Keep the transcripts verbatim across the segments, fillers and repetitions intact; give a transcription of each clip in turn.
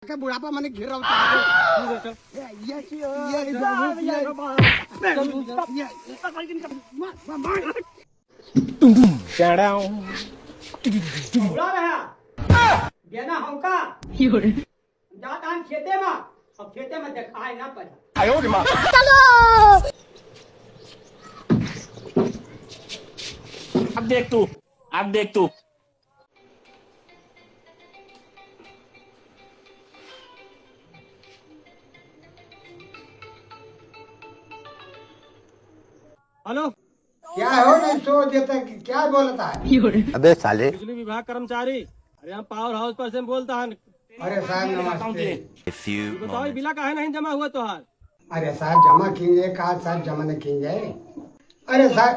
के बुढ़ापा मने घिर रहा होता है। ये, ये, ये, ये, ये, ये, ये, ये, बुढ़ा रहा। देना हमका। जात हन खेते मा, अब खेते मा देखाए ना पड़ा। अब देख तू, अब देख तू। हेलो। क्या हो, नहीं सो देता कि क्या बोलता है? अबे साले। बिजली विभाग कर्मचारी, अरे हम पावर हाउस पर से बोलता है। अरे साहब, नमस्ते। A few ये बताओ, ये moments. बिला काहे नहीं जमा हुआ तोहार? अरे साहब, जमा कीजिए, का साहब जमा नहीं कीजिए? अरे साहब,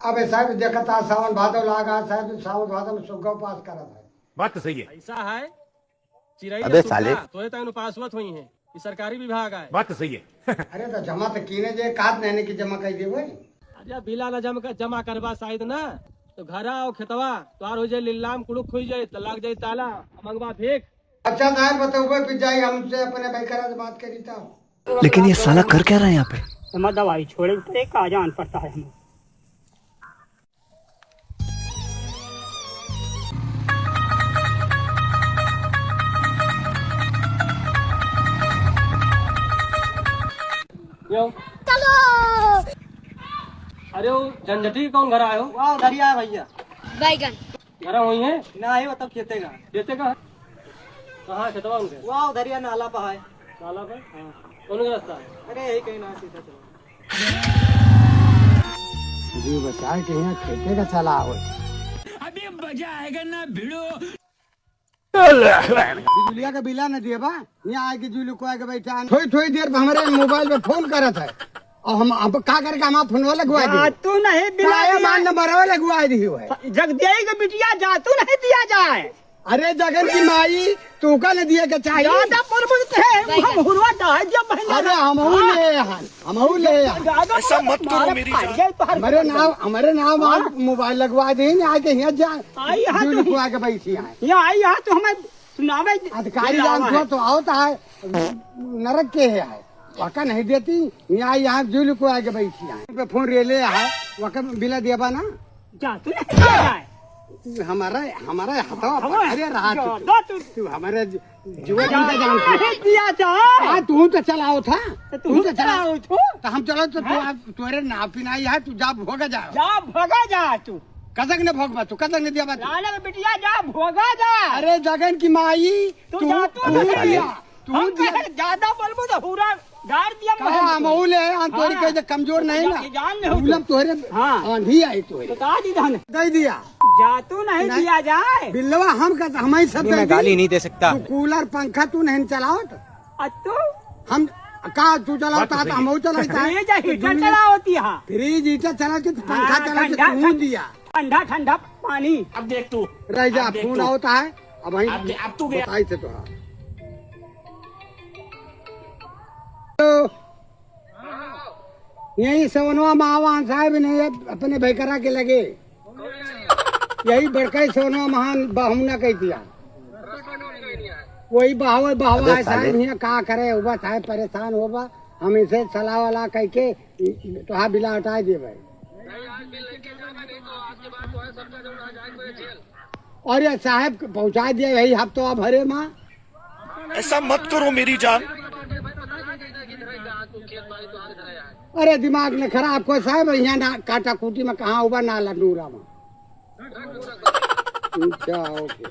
अबे साहब, देखत आ सावन भादो लागा साहब, सावन भादो में सुग्गा उपास करत है। बात तो सही है। ऐसा है, चिरई अबे सुग्गा, साले। तोरे ताईं उपास होत हुई हैं, ये सरकारी विभाग है। बात तो सही है। अरे तो जमा तो कीने जे, कात नहीं कि जमा कर देबे। अरे बिला ना जमा कर, जमा करबा शायद ना, तो घर आओ खेतवा, तोहार हो जाए लीलाम, कुड़ुक हो जाए, तो लाग जाए ताला, मंगवा फेंक। अच्छा साहब, बतौबे फिर जाई, हमसे अपने भाई करा से बात करी तब। लेकिन ये साला कर क्या रहा है यहाँ पे? मैं दवाई छोड़े, तो एक आ जान पड़ता है हमें। यो। चलो। अरे वो झंझटी कौन घर आयो? वाह, उधर ही आया भैया। बैगन। घर वही है? ना है, वो तो खेते का। खेते का? कहाँ है खेतवा उनके? वाह, उधर ही है, नाला पर है। नाला पर? हाँ। कौन सा रास्ता है? अरे, यही कहीं ना, सीधा चलो। जी बचा के यहाँ खेते का चला हो। अभी मजा आएगा ना भिड़ो। बिजुलिया का बिला न दिए बा, यहाँ आके जुलू को आके बैठा है। थोड़ी, थोड़ी देर में हमारे मोबाइल पे फोन करत है। और हम, अब का करके हमारा फोनवा लगवा दी? जा तू नहीं बिला काहे दिया। मान नंबरवा लगवा दी हुआ है। जगदेई के बिटिया जा तू नहीं दिया जाए। अरे जगन की माई, तू का न दिए के चाहिए? ज्यादा बोल बोलते हैं, हम हुरवा डाल दिया बहन। अरे हमहू हाँ। ले हन, हमहू ले हन। ज्यादा ऐसा बोल मत करो मारे मेरी भाई, जान। ये तो हर हमारे नाम, हमारे नाम हाँ। आज मोबाइल लगवा दे, यहाँ के यहाँ जा। आई यहाँ जुलू तो को आके बैठी है। यहाँ आई यहाँ तो हमें सुनावे अधिकारी जान है। तो आवत है, नरक के है, वका नहीं देती, यहाँ, यहाँ जुलू को आके बैठी है। पे फोन रेले है, वका बिला देबा ना? जा, तू नहीं दिया जाए। हमारा, हमारा हथवा हवा, पकड़े रहा जा, तू। जा तू। तू हमारे ज-, जुआ जा, का जान तू। नहीं दिया जाए। आ, तू तो चलाओ था। तो तू तू तो चला। चलाओ तू। तो हम चलो तो तू हाँ। आप, तोरे ना पिनाई है, तू जा भोगा जा। जा भोगा जा तू। कतक ने भोगबा तू, कतक ने दिया बा तू? लाला के बिटिया जा, भोगा जा। अरे जगन की माई, तू तू, जा, तू तू नहीं दिया, तू हम दिया। कहे ज्यादा बोलबू तो पूरा गाड़ दिया कहा मोहन को। हम ले, हम तोरी हाँ। कहे जे कमजोर नहीं ना। ये जान ले हो उलम तू। तोरे हाँ। आंधी आई तोरे। बता दी धन। दे दिया। जा तू नहीं नहीं। दिया जाए। बिल्लवा हम का, हम ही सब नहीं, दे मैं दी। गाली नहीं दे सकता। तू कूलर पंखा तू नहीं चलाओ तो। आ तू? हम का तू चलाओ बात तो ता, सही हम है। चलाई ता। ये जा हीटर चलाओ ती हा। फ्रिज हीटर चलाओ ती, पंखा हाँ, चलाओ ती, ठंडा, तू ठंडा। दिया। ठंडा ठंडा पानी। अब देख तू, रह जा, अब देख फोन तू। आवत है, अब वहीं अब दे-, अब तू गया। बताई से तोरा। तो यही सवनवा महावान साहब ने अपने भैकरा के लगे, यही बड़का ही सवनवा महान बहमुना कह दिया। वही बहावे बहावा अबे है साहब, साले। यहाँ का करे, उबा साहब परेशान होबा, हम इसे सलाह वाला कह के तोहार बिला हटाए देबे। अरे साहब, पहुँचा दिया यही हफ्तवा भरे मा। ऐसा मत करो मेरी जान। अरे दिमाग न खराब को साहब, यहाँ ना काटा खूटी में कहाँ हुआ ना लंडूरा में। अच्छा, ओके।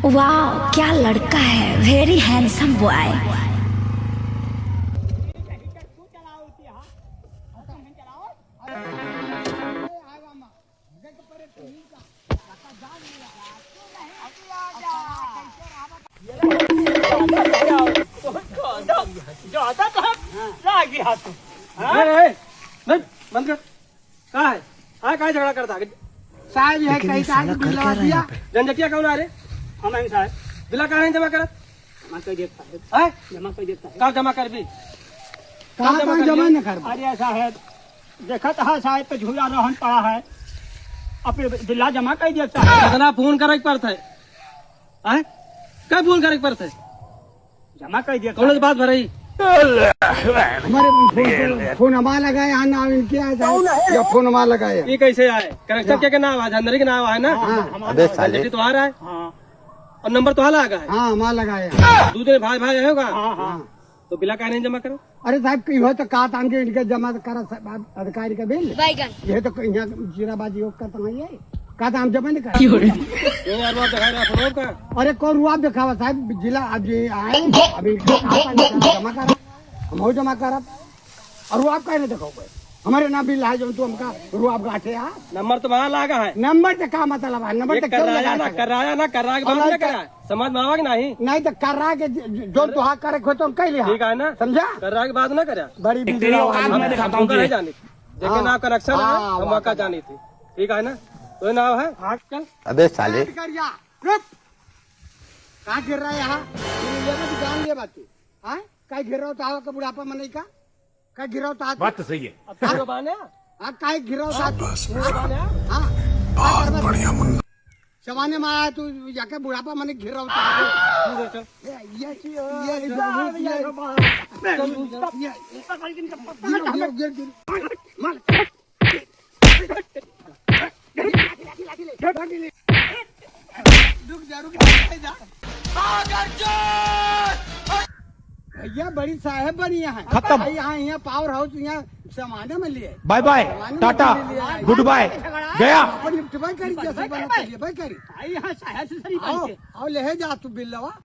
वाह, क्या लड़का है, very handsome boy। ज्यादा तो हम लागी हाथ। हाँ? ए, ए, नहीं, बंद कर। का है? हाँ, काहे झगड़ा करता है? साहब, यह लेकिन कही ये था साला कि कर बिल क्या लगा रहा है दिया। यहाँ पे? झंझटिया कौन आ रे? हम हैं साहब। बिला काहे नहीं जमा करत? जमा कर दिया साहब। हैं? जमा कर दिया साहब। कब जमा करबी? कहाँ जमा कहाँ जमा करबी? न करबा? अरे साहब, देखत हा साहब पे झूला रहन पड़ा है। अब ये बिल्ला जमा कर दिया साहब। कितना फोन करे के पड़ता है? हैं? का फोन करे के पड़त है? जमा कर दिया। कौन सी बात भराई? हमारे फोन, फोन हमारा लगाया, हाँ, नाम इनके आ जाए। या फोन हमारा लगाया। ये कैसे आए? कनेक्शन हाँ। के, के नाम है? धंधरी के नाम है ना? हाँ। अबे साले। तो आ रहा है। हाँ। और नंबर तो हमारा लगा है। हाँ, हमारा लगाया। दूसरे भाई, भाई होगा। हाँ, हाँ। तो बिला काहे नहीं जमा करो? अरे साहब, कि हो तो का तान के इनके जमा करा सब अधिकारी का बिल? बैगन। ये तो कहीं यहाँ जीराबाजी हो करता नहीं है। का तो हम जमा नहीं करा। क्यों यार, रुआब दिखा रहा है, रुआब का? अरे कौन रुआब दिखावा साहब, जिला अब ये आए, अभी जमा करा, हम हो जमा करब। और रुआब काहे नहीं दिखाओगे? हमारे ना बिल है जो तू हमका रुआब गाठे आ। नंबर तुम्हारा लागा है। नंबर से का मतलब है? नंबर ये तो क्यों कराया लगा ना, सके? कराया ना, कराया के बाद अरे ना का- करा। समझ में आवा कि नहीं? नहीं तो करा के ज-, ज-, जो अरे। तुहा करे खो तो हम कह लिया। ठीक है ना? समझा? करा के बाद ना करा। बड़ी इतनी बिजला औकात वाली। मैं दिखाता हूँ हमका तुझे। नहीं जानी थी। जेके हाँ। नाम कनेक्शन है, हाँ, हम वाह, का वाह। जानी थी। ठीक है ना? तो ये नाम है। हाँ, चल। अबे साले। कट कर जा। रुक। का गिर रहा है यहाँ? ये मत जान ले बात। हाँ? का गिर रहा था का बुढ़ापा मनई का? का गिर रहा था? बात तो सही है। अब हाँ? पूरा बाने? हाँ, का गिर रहा था? शाबाश पूरा बाने? हाँ। बहुत बढ़िया मुन्ना। जमाने में आया तू, जाके बुढ़ापा मने घेरा होता है। ये, ये, ये, ये, ये, ये, रुक जा, रुक जा, रुक जा। भैया, बड़ी साहेब बनी यहाँ। खत्म। भाई, यहाँ, यहाँ पावर हाउस, यहाँ जमाने में लिए। बाय बाय, जमाने में टाटा, लिए, लिए। गुड बाय, गया। अपन निपटबे करी, जैसे बना तो लेबे करी। भाई, यहाँ साहेब से सही आओ, बात है। आओ, ले जा तू बिल्लवा।